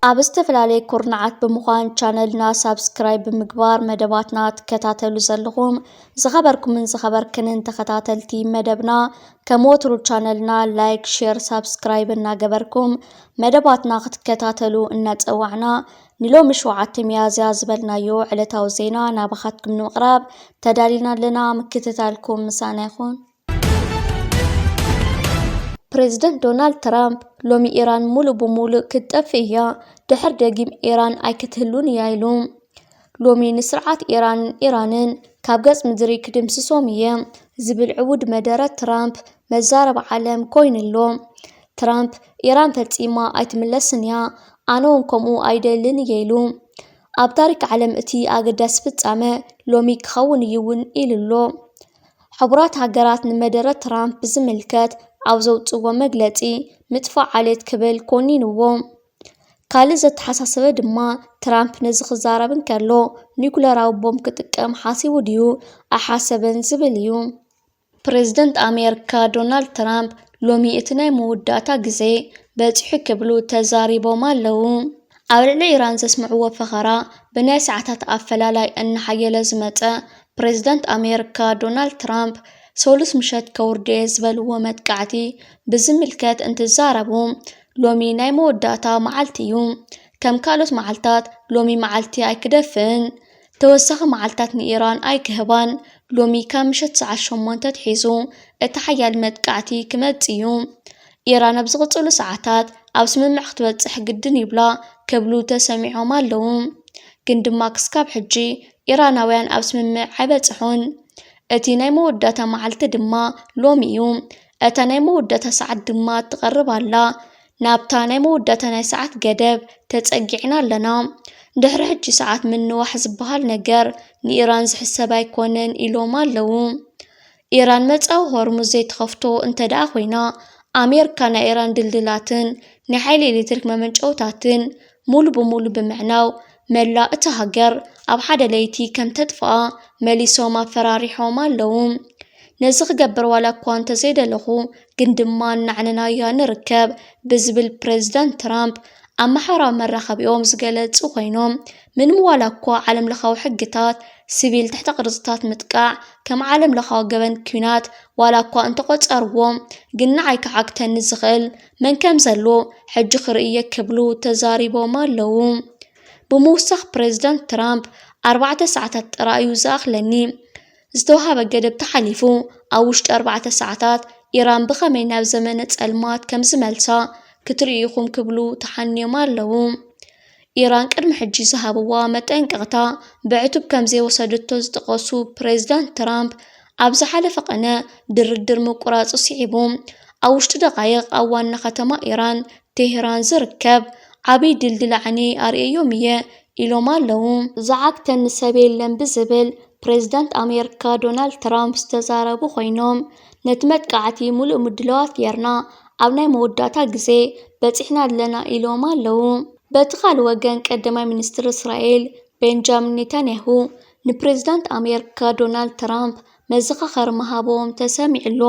ኣብ ዝተፈላለየ ኩርናዓት ብምዃን ቻነልና ሳብስክራይብ ብምግባር መደባትና ትከታተሉ ዘለኹም ዝኸበርኩምን ዝኸበርክንን ተኸታተልቲ መደብና፣ ከም ወትሩ ቻነልና ላይክ፣ ሼር፣ ሳብስክራይብ እናገበርኩም መደባትና ክትከታተሉ እናጸዋዕና፣ ንሎሚ ሸውዓተ ሚያዝያ ዝበልናዮ ዕለታዊ ዜና ናባኻትኩም ንምቕራብ ተዳሊና ኣለና። ምክትታልኩም ምሳና ይኹን። ፕሬዝደንት ዶናልድ ትራምፕ ሎሚ ኢራን ሙሉእ ብሙሉእ ክትጠፍእ እያ፣ ድሕር ደጊም ኢራን ኣይክትህሉን እያ ኢሉ። ሎሚ ንስርዓት ኢራንን ኢራንን ካብ ገጽ ምድሪ ክድምስሶም እየ ዝብል ዕዉት መደረ ትራምፕ መዛረቢ ዓለም ኮይኑ ኣሎ። ትራምፕ ኢራን ፈጺማ ኣይትምለስን እያ፣ ኣነ እውን ከምኡ ኣይደልን እየ ኢሉ። ኣብ ታሪክ ዓለም እቲ ኣገዳሲ ፍጻመ ሎሚ ክኸውን እዩ እውን ኢሉ ኣሎ። ሕቡራት ሃገራት ንመደረ ትራምፕ ብዝምልከት ኣብ ዘውፅዎ መግለፂ ምጥፋእ ዓሌት ክብል ኮኒንዎ። ካልእ ዘተሓሳሰበ ድማ ትራምፕ ነዚ ክዛረብ እንከሎ ኒኩለራዊ ቦምብ ክጥቀም ሓሲቡ ድዩ ኣሓሰበን ዝብል እዩ። ፕሬዝደንት ኣሜሪካ ዶናልድ ትራምፕ ሎሚ እቲ ናይ መወዳእታ ግዜ በፂሑ ክብሉ ተዛሪቦም ኣለዉ። ኣብ ልዕሊ ኢራን ዘስምዕዎ ፈኸራ ብናይ ሰዓታት ኣፈላላይ እናሓየለ ዝመፀ ፕሬዝደንት ኣሜሪካ ዶናልድ ትራምፕ ሰሉስ ምሸት ከውርዶ እየ ዝበልዎ መጥቃዕቲ ብዝምልከት እንትዛረቡ ሎሚ ናይ መወዳእታ መዓልቲ እዩ። ከም ካልኦት መዓልታት ሎሚ መዓልቲ ኣይክደፍእን። ተወሳኺ መዓልታት ንኢራን ኣይክህባን። ሎሚ ካብ ምሸት ሰዓት ሸሞንተ ኣትሒዙ እቲ ሓያል መጥቃዕቲ ክመጽእ እዩ። ኢራን ኣብ ዝቕጽሉ ሰዓታት ኣብ ስምምዕ ክትበጽሕ ግድን ይብላ ክብሉ ተሰሚዖም ኣለዉ። ግን ድማ ክስካብ ሕጂ ኢራናውያን ኣብ ስምምዕ ኣይበጽሑን። እቲ ናይ መወዳእታ መዓልቲ ድማ ሎሚ እዩ። እታ ናይ መወዳእታ ሰዓት ድማ ትቐርብ ኣላ። ናብታ ናይ መወዳእታ ናይ ሰዓት ገደብ ተጸጊዕና ኣለና። ድሕሪ ሕጂ ሰዓት ምንዋሕ ዝበሃል ነገር ንኢራን ዝሕሰብ ኣይኮነን ኢሎም ኣለዉ። ኢራን መጻዊ ሆርሙዝ ዘይትኸፍቶ እንተ ደኣ ኮይና፣ ኣሜሪካ ናይ ኢራን ድልድላትን ናይ ሓይሊ ኤሌክትሪክ መመንጨውታትን ሙሉ ብሙሉ ብምዕናው፣ መላእ እታ ሃገር ኣብ ሓደ ለይቲ ከም ተጥፍኣ መሊሶም ኣፈራሪሖም ኣለዉ። ነዚ ክገብር ዋላ እኳ እንተዘይደለኹ፣ ግን ድማ እናዕነናያ ንርከብ ብዝብል ፕሬዝዳንት ትራምፕ ኣብ ማሕበራዊ መራኸቢኦም ዝገለጹ ኮይኖም፣ ምንም ዋላ እኳ ዓለም ለኻዊ ሕግታት ሲቪል ትሕተ ቅርጽታት ምጥቃዕ ከም ዓለም ለኻዊ ገበን ኲናት ዋላ እኳ እንተቖጸርዎ፣ ግን ንዓይ ክዓግተኒ ዝኽእል መን ከም ዘሎ ሕጂ ክርኢ እየ ክብሉ ተዛሪቦም ኣለዉ። ብምውሳኽ ፕሬዝዳንት ትራምፕ ኣርባዕተ ሰዓታት ጥራይ እዩ ዝኣኽለኒ። ዝተውሃበ ገደብ ተሓሊፉ፣ ኣብ ውሽጢ ኣርባዕተ ሰዓታት ኢራን ብኸመይ ናብ ዘመነ ጸልማት ከም ዝመልሳ ክትርእዩ ኢኹም ክብሉ ተሓንዮም ኣለዉ። ኢራን ቅድሚ ሕጂ ዝሃብዋ መጠንቀቕታ ብዕቱብ ከም ዘይወሰደቶ ዝጠቐሱ ፕሬዝዳንት ትራምፕ፣ ኣብ ዝሓለፈ ቐነ ድርድር ምቁራጹ ስዒቡ፣ ኣብ ውሽጢ ደቓይቕ ኣብ ዋና ከተማ ኢራን ቴህራን ዝርከብ ዓብዪ ድልድል ዓኒ ኣርእየዮም እየ ኢሎም ኣለዉ። ዝዓግተኒ ሰብ የለን ብዝብል ፕሬዝዳንት ኣሜሪካ ዶናልድ ትራምፕ ዝተዛረቡ ኮይኖም፣ ነቲ መጥቃዕቲ ሙሉእ ምድላዋት ጌርና ኣብ ናይ መወዳእታ ግዜ በጺሕና ኣለና ኢሎም ኣለዉ። በቲ ካልእ ወገን ቀዳማይ ሚኒስትር እስራኤል ቤንጃሚን ኔታንያሁ ንፕሬዝዳንት ኣሜሪካ ዶናልድ ትራምፕ መዘኻኸሪ ምሃቦም ተሰሚዑ ኣሎ።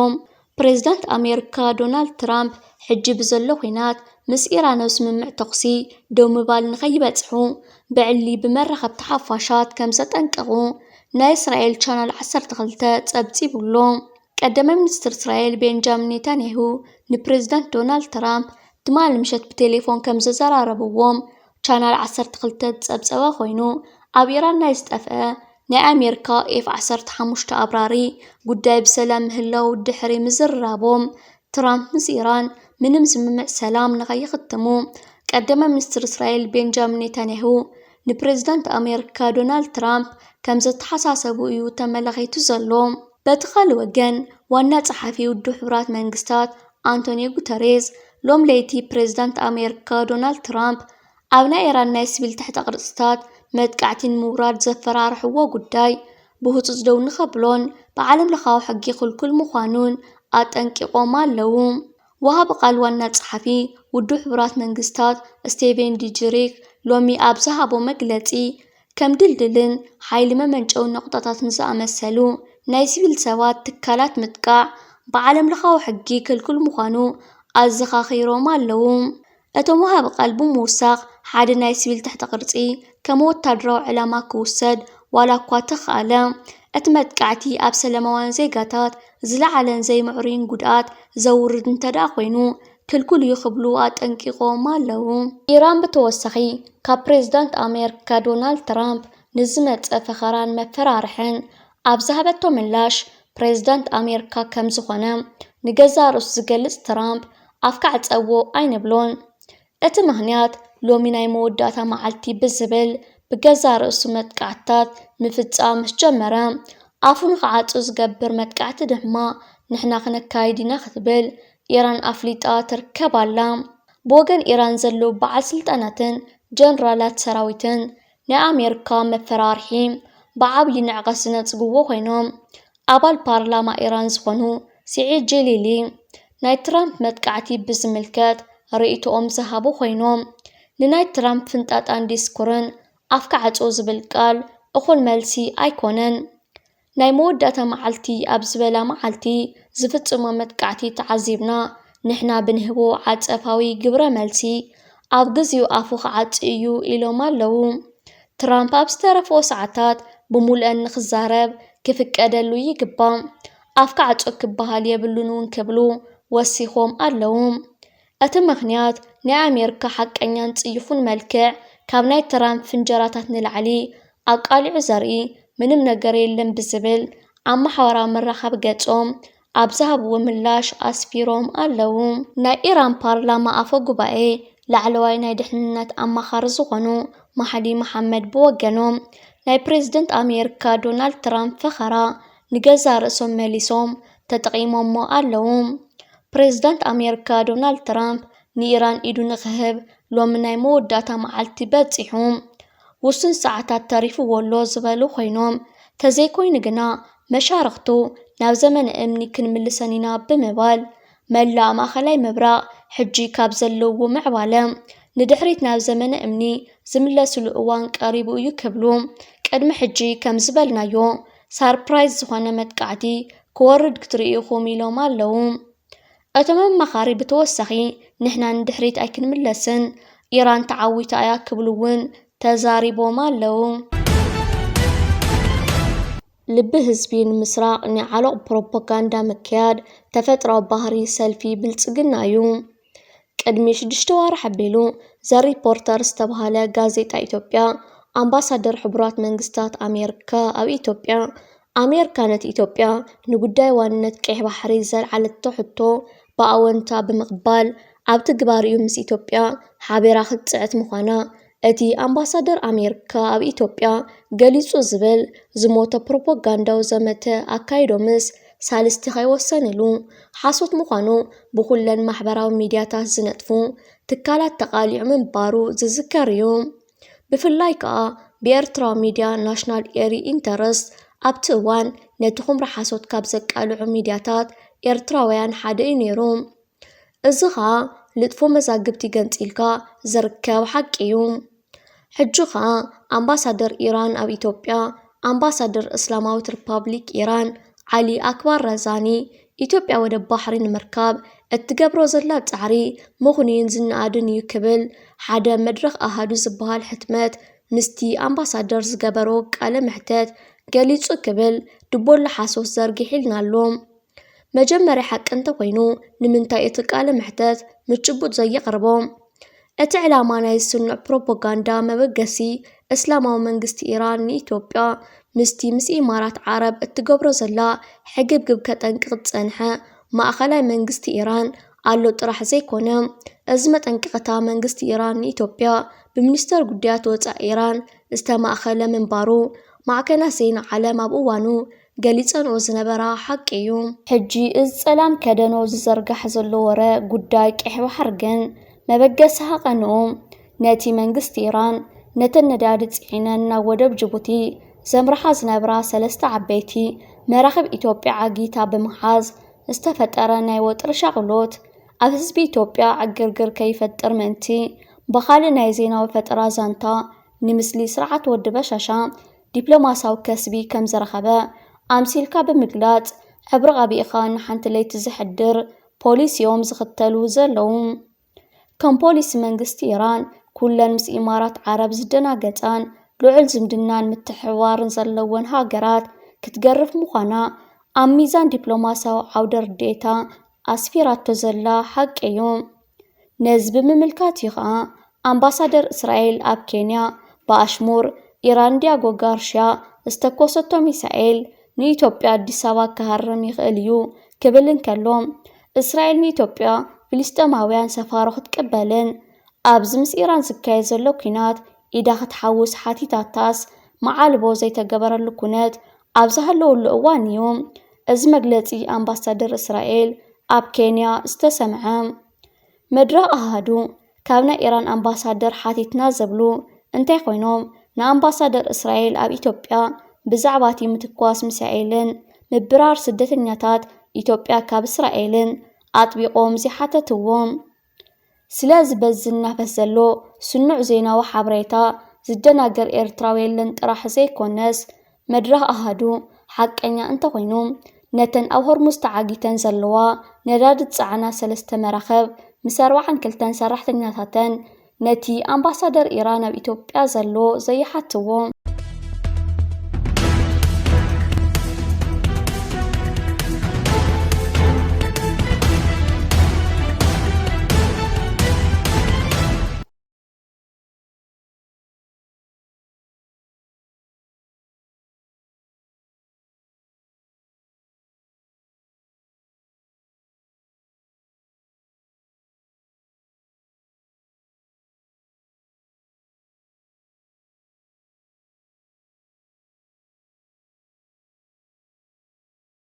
ፕሬዝዳንት ኣሜሪካ ዶናልድ ትራምፕ ሕጂ ብዘሎ ኲናት ምስ ኢራን ኣብ ስምምዕ ተኹሲ ደው ምባል ንኸይበጽሑ ብዕሊ ብመራኸብቲ ሓፋሻት ከም ዘጠንቀቑ ናይ እስራኤል ቻናል ዓሰርተ ክልተ ጸብጺቡ ኣሎ። ቀዳማይ ሚኒስትር እስራኤል ቤንጃሚን ኔታንያሁ ንፕሬዝዳንት ዶናልድ ትራምፕ ትማሊ ምሸት ብቴሌፎን ከም ዘዘራረብዎም ቻናል ዓሰርተ ክልተ ዝጸብጸበ ኮይኑ፣ ኣብ ኢራን ናይ ዝጠፍአ ናይ ኣሜሪካ ኤፍ ዓሰርተ ሓሙሽተ ኣብራሪ ጉዳይ ብሰላም ምህላው ድሕሪ ምዝርራቦም፣ ትራምፕ ምስ ኢራን ምንም ስምምዕ ሰላም ንኸይኽትሙ ቀዳማይ ሚኒስትር እስራኤል ቤንጃሚን ኔታንያሁ ንፕሬዝዳንት ኣሜሪካ ዶናልድ ትራምፕ ከም ዘተሓሳሰቡ እዩ ተመላኺቱ ዘሎ። በቲ ካልእ ወገን፣ ዋና ጸሓፊ ውድብ ሕቡራት መንግስታት ኣንቶኒዮ ጉተሬዝ ሎም ለይቲ ፕሬዝዳንት ኣሜሪካ ዶናልድ ትራምፕ ኣብ ናይ ኢራን ናይ ሲቪል ትሕተ ቅርጽታት መጥቃዕቲ ንምውራድ ዘፈራርሕዎ ጉዳይ ብህጹጽ ደው ንኸብሎን ብዓለም ለኻዊ ሕጊ ክልኩል ምዃኑን ኣጠንቂቖም ኣለዉ። ወሃቢ ቃል ዋና ጸሓፊ ውድብ ሕቡራት መንግስታት ስቴቨን ዱጀሪክ ሎሚ ኣብ ዝሃቦ መግለጺ፣ ከም ድልድልን ሓይሊ መመንጨዊ ነቑጣታትን ዝኣመሰሉ ናይ ሲቪል ሰባት ትካላት ምጥቃዕ ብዓለም ለኻዊ ሕጊ ክልኩል ምዃኑ ኣዘኻኺሮም ኣለዉ። እቶም ወሃቢ ቃል ብምውሳኽ፣ ሓደ ናይ ሲቪል ትሕተ ቅርጺ ከም ወታደራዊ ዕላማ ክውሰድ ዋላ እኳ ተኻእለ፣ እቲ መጥቃዕቲ ኣብ ሰላማውያን ዜጋታት ዝለዓለን ዘይምዕሩይን ጉድኣት ዘውርድ እንተደኣ ኮይኑ፣ ክልኩል እዩ ክብሉ ኣጠንቂቖም ኣለዉ። ኢራን ብተወሳኺ፣ ካብ ፕሬዝዳንት ኣሜሪካ ዶናልድ ትራምፕ ንዝመጸ ፈኸራን መፈራርሕን ኣብ ዝሃበቶ ምላሽ፣ ፕሬዝዳንት ኣሜሪካ ከም ዝኾነ ንገዛእ ርእሱ ዝገልጽ ትራምፕ፣ ኣፍካ ዕጸዎ ኣይንብሎን። እቲ ምኽንያት፣ ሎሚ ናይ መወዳእታ መዓልቲ ብዝብል ብገዛእ ርእሱ መጥቃዕትታት ምፍጻም ምስ ጀመረ፣ ኣፉ ንኽዓጹ ዝገብር መጥቃዕቲ ድማ ንሕና ክነካይድ ኢና ክትብል ኢራን ኣፍሊጣ ትርከብ ኣላ። ብወገን ኢራን ዘለዉ በዓል ስልጣናትን ጀነራላት ሰራዊትን ናይ ኣሜሪካ መፈራርሒ ብዓብዪ ንዕቐት ዝነጽግዎ ኮይኖም፣ ኣባል ፓርላማ ኢራን ዝኾኑ ስዒድ ጀሊሊ ናይ ትራምፕ መጥቃዕቲ ብዝምልከት ርእይቶኦም ዝሃቡ ኮይኖም፣ ንናይ ትራምፕ ፍንጣጣን ዲስኩርን ኣፍካ ዕጾ ዝብል ቃል እኹል መልሲ ኣይኮነን። ናይ መወዳእታ መዓልቲ ኣብ ዝበላ መዓልቲ ዝፍጽሞ መጥቃዕቲ ተዓዚብና፣ ንሕና ብንህቦ ዓጸፋዊ ግብረ መልሲ ኣብ ግዜኡ ኣፉ ክዓጽ እዩ ኢሎም ኣለዉ። ትራምፕ ኣብ ዝተረፍኦ ሰዓታት ብሙሉአን ንኽዛረብ ክፍቀደሉ ይግባእ። ኣፍካ ዕጾ ክበሃል የብሉን እውን ክብሉ ወሲኾም ኣለዉ። እቲ ምኽንያት ናይ ኣሜሪካ ሓቀኛን ጽዩፉን መልክዕ ካብ ናይ ትራምፕ ፍንጀራታት ንላዕሊ ኣቃሊዑ ዘርኢ ምንም ነገር የለን ብዝብል ኣብ ማሕበራዊ መራኸቢ ገጾም ኣብ ዝሃብዎ ምላሽ ኣስፊሮም ኣለዉ። ናይ ኢራን ፓርላማ ኣፈ ጉባኤ ላዕለዋይ ናይ ድሕንነት ኣማኻሪ ዝኾኑ ማህዲ መሓመድ ብወገኖም፣ ናይ ፕሬዝደንት ኣሜሪካ ዶናልድ ትራምፕ ፈኸራ ንገዛእ ርእሶም መሊሶም ተጠቒሞሞ ኣለዉ። ፕሬዝዳንት ኣሜሪካ ዶናልድ ትራምፕ ንኢራን ኢዱ ንኽህብ ሎሚ ናይ መወዳእታ መዓልቲ በጺሑ፣ ውሱን ሰዓታት ተሪፍዎ ኣሎ ዝበሉ ኮይኖም፣ ተዘይኮይኑ ግና መሻርኽቱ ናብ ዘመነ እምኒ ክንምልሰን ኢና ብምባል፣ መላእ ማእኸላይ ምብራቕ ሕጂ ካብ ዘለውዎ ምዕባለ ንድሕሪት ናብ ዘመነ እምኒ ዝምለስሉ እዋን ቀሪቡ እዩ ክብሉ ቅድሚ ሕጂ ከም ዝበልናዮ ሳርፕራይዝ ዝኾነ መጥቃዕቲ ክወርድ ክትርእዩ ኢኹም ኢሎም ኣለዉ። እቶም ኣማኻሪ ብተወሳኺ፣ ንሕና ንድሕሪት ኣይክንምለስን፣ ኢራን ተዓዊታ እያ ክብሉ እውን ተዛሪቦም ኣለዉ። ልቢ ህዝቢ ንምስራቕ ናይ ዓሎቕ ፕሮፓጋንዳ ምክያድ ተፈጥሮኣዊ ባህሪ ሰልፊ ብልጽግና እዩ። ቅድሚ ሽዱሽተ ዋርሕ ኣቢሉ ዘ ሪፖርተር ዝተባህለ ጋዜጣ ኢትዮጵያ፣ ኣምባሳደር ሕቡራት መንግስታት ኣሜሪካ ኣብ ኢትዮጵያ፣ ኣሜሪካ ነቲ ኢትዮጵያ ንጉዳይ ዋንነት ቀይሕ ባሕሪ ዘልዓለቶ ሕቶ ብኣወንታ ብምቕባል፣ ኣብ ትግባር እዩ ምስ ኢትዮጵያ ሓቢራ ክትጽዕት ምዃና እቲ ኣምባሳደር ኣሜሪካ ኣብ ኢትዮጵያ ገሊጹ ዝብል ዝሞተ ፕሮፓጋንዳዊ ዘመተ ኣካይዶምስ ሳልስቲ ከይወሰንሉ፣ ሓሶት ምዃኑ ብኹለን ማሕበራዊ ሚድያታት ዝነጥፉ ትካላት ተቓሊዑ ምንባሩ ዝዝከር እዩ። ብፍላይ ከኣ ብኤርትራዊ ሚድያ ናሽናል ኤሪ ኢንተረስት ኣብቲ እዋን ነቲ ኹምራ ሓሶት ካብ ዘቃልዑ ሚድያታት ኤርትራውያን ሓደ እዩ ነይሩ። እዚ ኸኣ ልጥፎ መዛግብቲ ገንጺልካ ዝርከብ ሓቂ እዩ። ሕጂ ኸኣ ኣምባሳደር ኢራን ኣብ ኢትዮጵያ፣ ኣምባሳደር እስላማዊት ሪፓብሊክ ኢራን ዓሊ ኣክባር ረዛኒ፣ ኢትዮጵያ ወደብ ባሕሪ ንምርካብ እትገብሮ ዘላ ጻዕሪ ምኽኑይን ዝነኣድን እዩ ክብል ሓደ መድረኽ ኣሃዱ ዝበሃል ሕትመት ምስቲ ኣምባሳደር ዝገበሮ ቃለ መሕተት ገሊጹ ክብል ድቦሎ ሓሶት ዘርጊሒልና ኣሎ። መጀመርያ ሓቂ እንተኾይኑ፣ ንምንታይ እቲ ቃለ መሕተት ምጭቡጥ ዘየቕርቦ? እቲ ዕላማ ናይ ዝስኑዕ ፕሮፓጋንዳ መበገሲ፣ እስላማዊ መንግስቲ ኢራን ንኢትዮጵያ ምስቲ ምስ ኢማራት ዓረብ እትገብሮ ዘላ ሕግብግብ ከጠንቅቕ ዝጸንሐ ማእኸላይ መንግስቲ ኢራን ኣሎ ጥራሕ ዘይኮነ፣ እዚ መጠንቀቕታ መንግስቲ ኢራን ንኢትዮጵያ ብሚኒስተር ጉዳያት ወጻኢ ኢራን ዝተማእኸለ ምንባሩ ማዕከናት ዜና ዓለም ኣብ እዋኑ ገሊጸንኦ ዝነበራ ሓቂ እዩ። ሕጂ እዚ ጸላም ከደኖ ዝዘርጋሕ ዘሎ ወረ ጉዳይ ቀይሕ ባሕሪ ግን መበገሲ ሃቐንኡ ነቲ መንግስቲ ኢራን ነተን ነዳዲ ጽዒነን ናብ ወደብ ጅቡቲ ዘምርሓ ዝነብራ ሰለስተ ዓበይቲ መራኽብ ኢትዮጵያ ዓጊታ ብምሓዝ ዝተፈጠረ ናይ ወጥሪ ሻቕሎት ኣብ ህዝቢ ኢትዮጵያ ዕግርግር ከይፈጥር ምእንቲ ብኻልእ ናይ ዜናዊ ፈጠራ ዛንታ ንምስሊ ስርዓት ወዲ በሻሻ ዲፕሎማሳዊ ከስቢ ከም ዝረኸበ ኣምሲልካ ብምግላጽ፣ ሕብሪ ቀቢእኻ ንሓንቲ ለይቲ ዘሕድር ፖሊሲ እዮም ዝኽተሉ ዘለዉ። ከም ፖሊሲ መንግስቲ ኢራን፣ ኩለን ምስ ኢማራት ዓረብ ዝደናገጻን ልዑል ዝምድናን ምትሕብባርን ዘለወን ሃገራት ክትገርፍ ምዃና ኣብ ሚዛን ዲፕሎማሲያዊ ዓውደ ርድኤታ ኣስፊራቶ ዘላ ሓቂ እዩ። ነዚ ብምምልካት እዩ ኸኣ ኣምባሳደር እስራኤል ኣብ ኬንያ ብኣሽሙር ኢራን ዲያጎ ጋርሽያ ዝተኮሰቶ ሚሳኤል ንኢትዮጵያ ኣዲስ ኣበባ ክሃርም ይኽእል እዩ ክብል እንከሎ፣ እስራኤል ንኢትዮጵያ ፍልስጤማውያን ሰፋሮ ክትቅበልን ኣብዚ ምስ ኢራን ዝካየድ ዘሎ ኲናት ኢዳ ክትሓውስ ሓቲታታስ መዓልቦ ዘይተገበረሉ ኩነት ኣብ ዝሃለወሉ እዋን እዩ እዚ መግለጺ ኣምባሳደር እስራኤል ኣብ ኬንያ ዝተሰምዐ። መድረኽ ኣሃዱ ካብ ናይ ኢራን ኣምባሳደር ሓቲትና ዝብሉ እንተይኮይኖም፣ ንኣምባሳደር እስራኤል ኣብ ኢትዮጵያ ብዛዕባ እቲ ምትኳስ ሚሳኤልን ምብራር ስደተኛታት ኢትዮጵያ ካብ እስራኤልን ኣጥቢቖም ዝሓተትዎም። ስለዚ በዚ ዝናፈስ ዘሎ ስኑዕ ዜናዊ ሓበሬታ ዝደናገር ኤርትራዊ የለን ጥራሕ ዘይኮነስ፣ መድረኽ ኣሃዱ ሓቀኛ እንተኾይኑ፣ ነተን ኣብ ሆርሙዝ ተዓጊተን ዘለዋ ነዳዲ ዝጸዓና ሰለስተ መራኽብ ምስ ኣርባዓን ክልተን ሰራሕተኛታተን ነቲ ኣምባሳደር ኢራን ኣብ ኢትዮጵያ ዘሎ ዘይሓትዎ